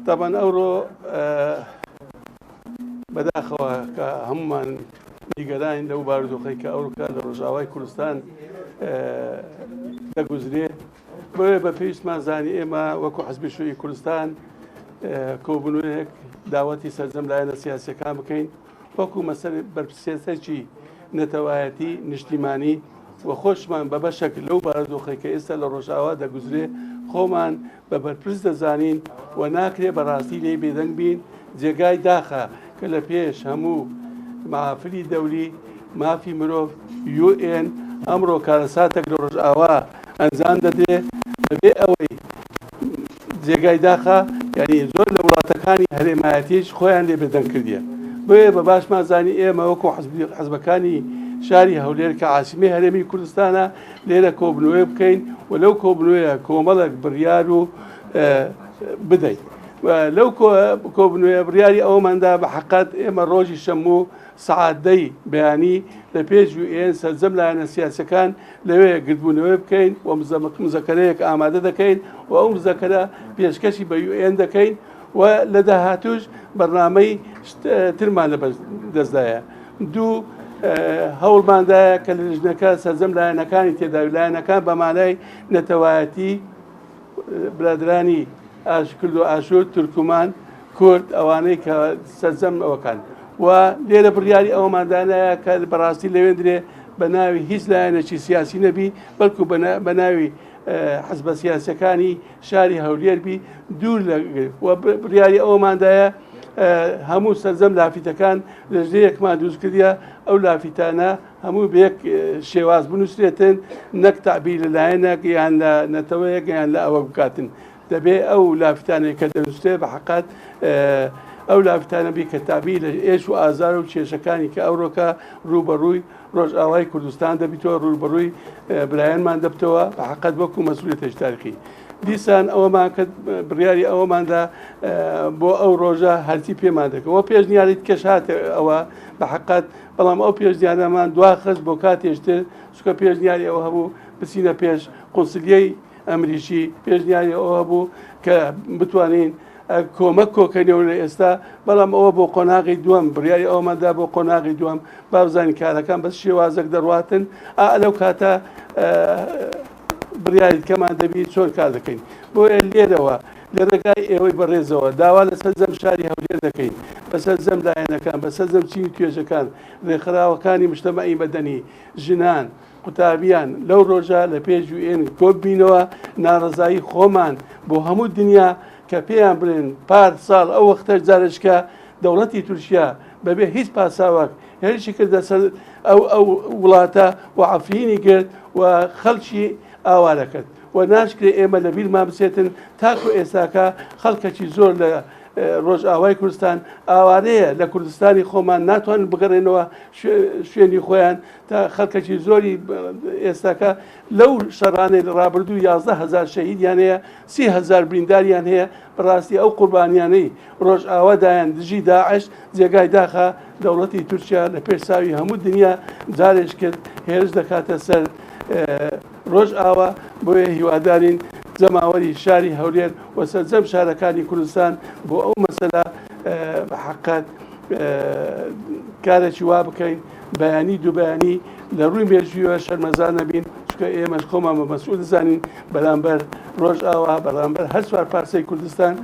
تەبعەن ئەوڕۆ بەداخەوە کە هەمومان نیگەرانین لەو بارودۆخەی کە ئەوڕکە لە ڕۆژاوای کوردستان دەگوزرێ بۆیە بە پێویستمان زانی ئێمە وەکو حزبی شوعی کوردستان کۆبوونەوەیەک داوەتی سەرجەم لایەنە سیاسەکان بکەین وەکو مەسەر بەرپرسیارێتی نەتەوایەتی نیشتیمانی و خۆشمان بە بەشێک لەو بارودۆخەی کە ئێستا لە ڕۆژئاوا دەگوزرێ خۆمان بە بەرپرس دەزانین و ناکرێ بەڕاستی لێی بێدەنگ بین جێگای داخە کە لە پێش هەموو مەحافلی دەولی مافی مرۆڤ یوئێن ئەمڕۆ کارەساتێک لە ڕۆژئاوا ئەنجام دەدرێ بەبێ ئەوەی جێگای داخە یعنی زۆر لە وڵاتەکانی هەرێمایەتیش خۆیان لێ بێدەنگ کردیە بۆیە بە باشمان زانی ئێمە وەکو حزبەکانی شاری هەولێر کە عاسیمەی هەرێمی کوردستانە لێرە کۆبنەوەی بکەین و لەو کۆبنەوەیە کۆمەڵێک بڕیار و بدەین لەو کۆبنەوەیە بڕیاری ئەوماندا بە حقات ئێمە ڕۆژی شەموو سەعات دەی بەیانی لە پێش یوئێن سەرجەم لایەنە سیاسیەکان لەوێ گردبوونەوەی بکەین و مزەکەرەیەک ئامادە دەکەین و ئەو مزەکەرە پێشکەشی بە یوئێن دەکەین و لە داهاتوش بەرنامەی ترمان لە دەستدایە. دوو هەوڵماندایە کە لە لیژنەکە سەرجەم لایەنەکانی تێداوی لایەنەکان بە مانای نەتەوایەتی برادرانی ئاشکرد و ئاشور تورکمان کورد ئەوانەی کە سەرجەم ئەوەکان و لێرە بڕیاری ئەوەماندانایە کە بەڕاستی لەوێندرێ بە ناوی هیچ لایەنێکی سیاسی نەبی بەڵکو بە ناوی حزبە سیاسەکانی شاری هەولێر بی دوور لە و بڕیاری ئەوەماندایە هەموو سەرجەم لافیتەکان لەژەیەکمان دروست کردە ئەو لافیتانە هەموو بە یەک شێواز بنووسرێتن نەک تەعبیر لە لایەنێک یان لە نەتەوەیەک یان لە ئەوە بکاتن دەبێ ئەو لافتانەی کە دەنووسرێ بە حقات ئەو لافتانە بی کە تابی لە ئێش و ئازار و کێشەکانی کە ئەوڕۆکە ڕووبەڕووی ڕۆژئاوای کوردستان دەبیتەوە ڕووبەڕووی برایانمان دەبتەوە بە حقت وەکو مەسئولیەتێکی تاریخی دیسان ئەوەمان کرد بڕیاری ئەوەماندا بۆ ئەو ڕۆژە هەرچی پێمان دەکەەوە پێشنیاری کەش هاتە ئەوە بە حقت بەڵام ئەو پێشنیارەمان دواخست بۆ کاتێشتر چونکە پێشنیاری ئەوە هەبوو بچینە پێش قونسلیەی ئەمریکی پێشنیاری ئەوە هەبوو کە بتوانین کۆمەک کۆکەنەوە لە ئێستا بەڵام ئەوە بۆ قۆناغی دووەم بڕیاری ئەوماندا بۆ قۆناغی دووەم بابزانین کارەکان بەس شێوازێک دەڕواتن ئا لەو کاتە بڕیاری کەمان دەبی چۆن کار دەکەین بۆیە لێرەوە لە ڕێگای ئێوەی بەڕێزەوە داوا لە سەرجەم شاری هەولێر دەکەین بە سەرجەم لایەنەکان بە سەرجەم چین و توێژەکان ڕێکخراوەکانی مجتەمەعی مەدەنی ژنان قوتابیان لەو ڕۆژە لە پێش یوئێن کۆببینەوە ناڕەزایی خۆمان بۆ هەموو دنیا کە پێیان بڵێن پار ساڵ ئەو وەختەش جارێکە دەوڵەتی تورکیا بەبێ هیچ پاساوەک هێرشی کردە سەر ئەو ئەو وڵاتە و عەفرینی گرت و خەڵکی ئاوارە کرد و ناشکرێ ئێمە لە بیرمان بچێتن تاکو ئێستاکە خەڵکەکی زۆر لە ڕۆژئاوای کوردستان ئاوارەیە لە کوردستانی خۆمان ناتوانن بگەڕێنەوە شوێنی خۆیان تا خەڵکەکی زۆری ئێستاکە لەو شەڕانەی لە ڕابردوو 11 هەزار شەهیدیان هەیە 30 هەزار برینداریان هەیە بەڕاستی ئەو قوربانیانەی ڕۆژئاوا دایان دژی داعش جێگای داخە دەوڵەتی تورکیا لە پێش چاوی هەموو دنیا جارێش کرد هێرش دەکاتە سەر ڕۆژئاوا بۆیە هیوادارین جەماوەری شاری هەولێر و سەرجەم شارەکانی کوردستان بۆ ئەو مەسەلە بە حەقەت کارێکی وا بکەین بەیانی دووبەیانی لە ڕووی مێژوویەوە شەرمەزار نەبین چونکە ئێمەش خۆمان بە مەسئول دەزانین بەرامبەر ڕۆژئاوا بەرامبەر هەر چوار پارچەی کوردستان.